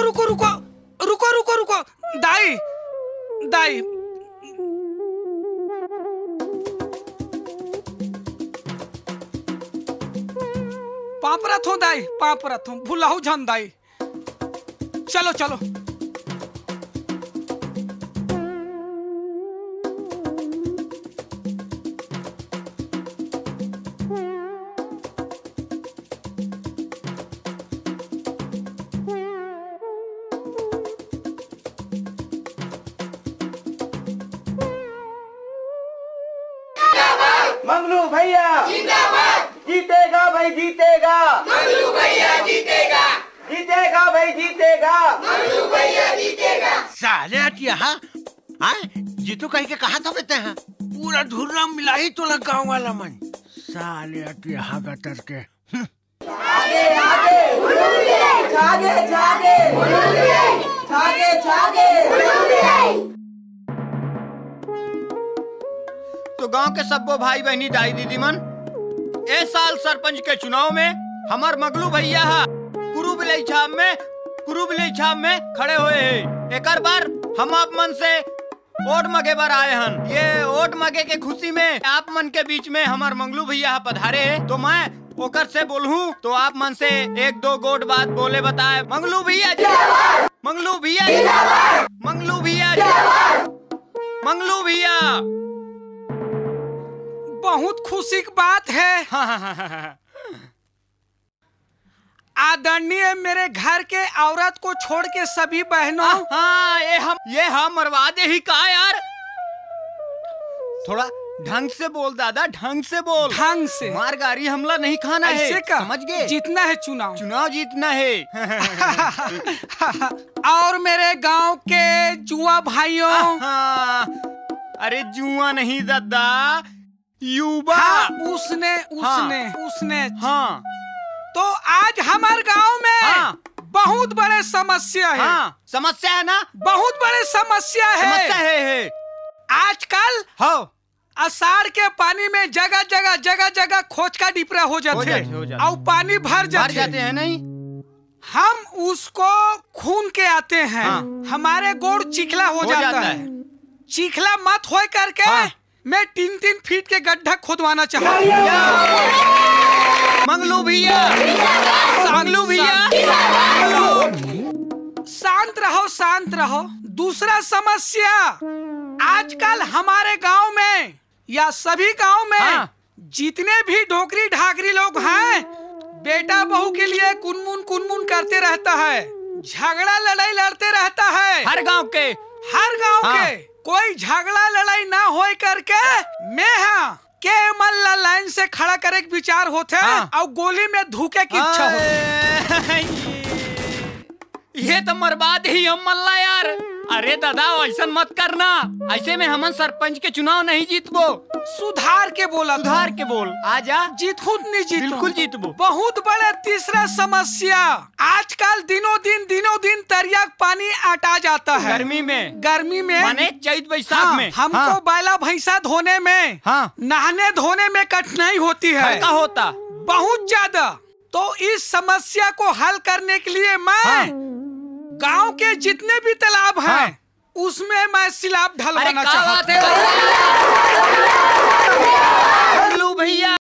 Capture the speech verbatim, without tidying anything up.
रुको, रुको, रुको, रुको, रुको। दाई, दाई। पाँव परत हों दाई, पाँव परत हों, भुलाहू झन दाई। चलो, चलो। मंगलू भैया जिंदाबाद। जीतेगा भाई, जीतेगा। मंगलू भैया जीतेगा। जीतेगा भाई, जीतेगा। मंगलू भैया जीतेगा। साले हटिया, हाँ? हाँ? जीतू कहिके कहा था बेटा, हाँ? पूरा धुर्रा मिलाही तोला गाँव वाला मन। साले हटिया, हाँ, गतर के। हम्म। आगे, आगे, जागे, जागे, जागे, जागे। तो गांव के सब्बो भाई बहिनी, दाई दीदी मन, ए साल सरपंच के चुनाव में हमर मगलू भैया हा कुरु बिलई छाप में, कुरु बिलई छाप में खड़े होए हे। एकर बर हम आप मन से वोट मांगे बर आए हन। ये वोट मांगे के खुशी में आप मन के बीच में हमर मंगलू भैया ह पधारे हे, तो मैं ओकर से बोलहूं, तो आप मन से एक दो गोट बात बोले बताए। मंगलू भैया जिंदाबाद। मंगलू भैया जिंदाबाद। मंगलू भैया जिंदाबाद। मंगलू भैया। बहुत खुशी की बात है। हाँ, हाँ, हाँ, हाँ, हाँ। आदरणीय मेरे घर के औरत को छोड़ के सभी बहनों। हाँ, ये हम, ये हम मरवा दे ही का यार? थोड़ा ढंग से बोल दादा, ढंग से बोल। ढंग से। मार गारी हमला नहीं खाना है, ऐसे का? समझ गए? जीतना है चुनाव। चुनाव जीतना है। और मेरे गांव के जुआ भाइयों। हाँ, अरे जुआ नहीं दादा, युवा। हाँ, उसने, हाँ। उसने, उसने। हाँ। तो आज हमारे गांव में हाँ। बहुत बड़े समस्या है। हाँ, समस्या है ना? बहुत बड़े समस्या है। समस्या है, है। आजकल हाँ। आषाढ़ के पानी में जगह, जगह, जगह, जगह खोचका डिपरा हो जाते हो जाते, हो जाते। और पानी भर भर जाते जाते हैं। हैं, नहीं? हम उसको खून के आते हैं। हाँ। हमारे गोड़ चिखला हो हो जाता जाता है। है। चिखला मत होए करके हाँ। मैं तीन तीन फीट के गड्ढा खुदवाना चाहता हूँ। मंगलू भैया, मंगलू भैया, मंगलू। शांत रहो, शांत रहो। दूसरा समस्या, आजकल हमारे गांव में या सभी गांव में हाँ। जितने भी ढोकरी ढाकरी लोग हैं, बेटा बहू के लिए कुनमुन कुनमुन करते रहता है, झगड़ा लड़ाई लड़ते रहता है। हर गांव के। हर गांव हाँ। के। कोई झगड़ा लड़ाई ना होए करके मैं हाँ के मन ला लाइन से खड़ा करे के विचार होथे हाँ। और गोली में धुके की इच्छा होथे। आए, ये तो मरवा दे ही हम मन ला यार। अरे दादा, ऐसन मत करना, ऐसे में हमन सरपंच के चुनाव नहीं जीतबो। सुधार के बोला सुधार था। के बोल, आ जा। जीतहूं नहीं जीतहूं। बिल्कुल जीतबो। बहुत बड़े तीसरा समस्या, आजकल दिनों दिन, दिनों दिन तरिया के पानी अटा जाता है। गर्मी में। गर्मी में। माने चैत बैसाख हाँ, में। हमको हाँ। बैला भैंसा धोने में, हाँ। नहाने धोने में कठिनाई होती है। का होता? बहुत ज्यादा। तो इस समस्या को हल करने के लिए मैं हाँ। गांव के जितने भी तालाब हैं, हाँ। उसमें मैं सिलाब अरे ढलवाना क्या चाहता बात है? हूँ। मंगलू भैया,